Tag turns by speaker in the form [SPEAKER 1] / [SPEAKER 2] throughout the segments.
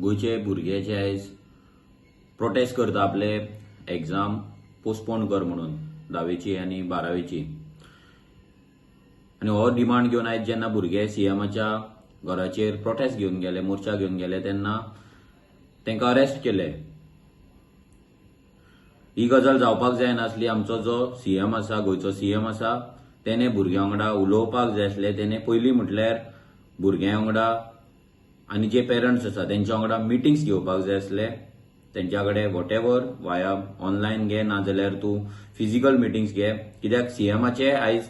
[SPEAKER 1] गोंयचे भुरगे जे आयज प्रोटेस्ट करता आपले एग्जाम पोस्टपोन कर म्हणून, धावेची आनी बारावेची. आनी हो डिमांड घेवन आयज जेन्ना भुरगे सीएमाच्या घराचेर प्रोटेस्ट घेवन गेले, मोर्चा घेवन गेले, तेन्ना तांकां अरेस्ट केले. ही गजाल जावपाक जायनासली. आमचो जो सीएम आसा, गोंयचो सीएम आसा, तेणे भुरग्यां वांगडा उलोवपाक जाय आसलें. तेणे पयलीं म्हटल्यार भुरग्यां वांगडा आनी जे पेरंट्स आसा तेंच्या वांगडा मिटिंग्स घेवपाक जाय आसले. तेंच्या कडेन what ever via online घे, नाजाल्यार तूं फिजिकल मिटिंग्स घे. कित्याक सीएमाचे आयज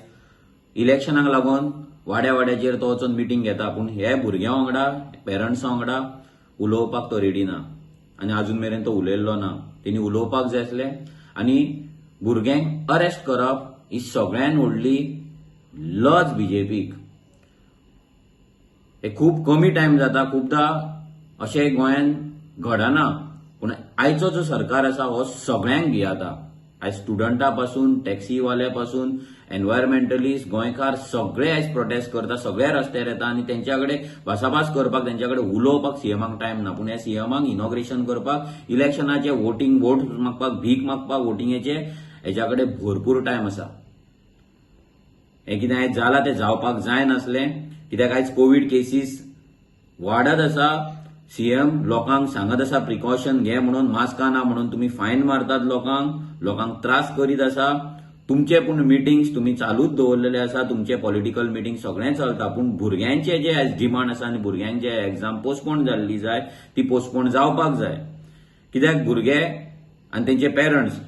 [SPEAKER 1] इलेक्शनाक लागून वाड्या वाड्याचेर तो वचून मिटींग घेता, पूण हे भुरग्यां वांगडा, पेरंट्सां वांगडा उलोवपाक तो रेडी ना आनी अजून मेरेन तो उलयल्लो ना. तेणी उलोवपाक जाय आसलें. आनी भुरग्यांक अरेस्ट करप ही सगळ्यान व्हडली लज बीजेपीक. हे खूब कमी टायम जाता. खुबदां अशें गोंयांत घडना, पूण आयचो जो सरकार आसा हो सगळ्यांक भियेता. आयज स्टुडंटा पासून, टॅक्सीवाल्या पासून, एनवायरमेंटलिस्ट, गोंयकार सगळे आयज प्रोटेस्ट करता, सगळे रस्त्यार येता आनी तेंच्या कडेन भासाभास करपाक, तेंच्या कडेन उलोवपाक सीएमाक टायम ना. पूण ह्या सीएमाक इनॉग्रेशन करपाक, इलेक्शनाचे वोटींग, वोट मागपाक, भीक मागपाक वोटिंगेचे हेच्या कडेन भरपूर टायम आसा. हें कितें आयज जालां तें जावपाक जायनासलें, कित्याक आयज कोवीड केसीस वाडत आसा. सीएम लोकांक सांगत आसा प्रिकॉशन घे म्हणून, मास्कां ना म्हणून तुमी फायन मारतात लोकांक, लोकांक त्रास करीत आसा. तुमचे पूण मिटिंग्स तुमी चालूच दवरलेले आसा. तुमचे पॉलिटिकल मिटींग सगळें चलता, पूण भुरग्यांचे जे आयज डिमांड आसा आनी भुरग्यांचे एग्जाम पोस्टपोन जाल्ली जाय, ती पोस्टपोन जावपाक जाय. कित्याक भुरगे आनी तेंचे पेरंट्स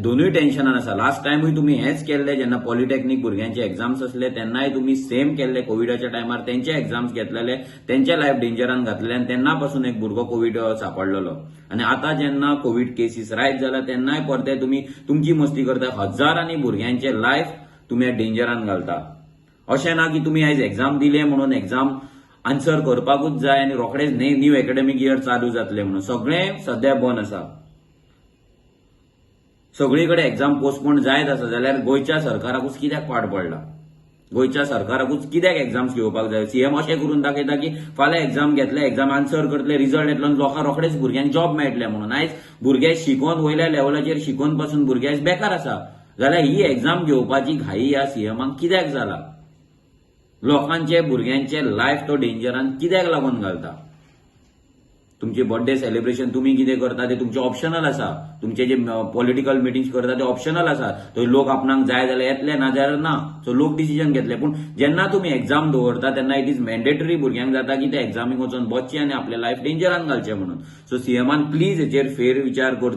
[SPEAKER 1] दोनूय टेन्शनान आसा. लास्ट टायमूय तुमी हेंच केल्लें. जेन्ना पॉलिटेक्नीक भुरग्यांचे एग्जाम्स आसले तेन्नाय तुमी सेम केल्ले. कोविडाच्या टायमार तेंचे एग्जाम्स घेतलेले, तेंचे लायफ डेंजरान घातलेले आनी तेन्ना पासून एक भुरगो कोवीड सापडलेलो. आनी आतां जेन्ना कोवीड केसीस रायज जाला तेन्नाय परते तुमी तुमची मस्ती करता. हजारांनी भुरग्यांचे लायफ तुमी डेंजरान घालता. अशें ना की तुमी आयज एग्जाम दिले म्हणून एग्जाम आन्सर करपाकूच जाय आनी रोखडेच न्यू एकॅडमीक इयर चालू जातलें म्हणून. सगळें सद्या बंद आसा. सगळी कडेन एग्जाम पोस्टपोन जायत आसा, जाल्यार गोंयच्या सरकाराकूच कित्याक पाड पडला? गोंयच्या सरकाराकूच कित्याक एग्जाम्स घेवपाक जाय? सीएम अशें करून दाखयता की फाल्यां एग्जाम घेतले, एग्जाम आन्सर करतले, रिजल्ट येतलो आनी लोकांक रोखडेच भुरग्यांक जॉब मेळटले म्हणून. आयज भुरगे शिकोन, वयल्या लेवलाचेर शिकोन पासून भुरगे आयज बेकार आसा. जाल्यार ही एग्जाम घेवपाची घाई ह्या सीएमाक कित्याक जाला? लोकांचे, भुरग्यांचे लायफ तो डेंजरान कित्याक लागून घालता? तुमचे बर्थडे सेलिब्रेशन तुमी कितें करता ते तुमचे ऑप्शनल आसा. तुमचे जे पॉलिटिकल मिटिंग्स करता ते ऑप्शनल आसा. थंय लोक आपणाक जाय जाल्यार येतले, ना जाल्यार ना. सो लोक डिसिजन घेतले. पूण जेन्ना तुमी एग्जाम दवरता तेन्ना it is mandatory भुरग्यांक जाता की ते एग्जामीक वचोन बसचे आनी आपले लायफ डेंजरान घालचे म्हणून. सो सीएमान प्लीज हेचेर फेर विचार करचो.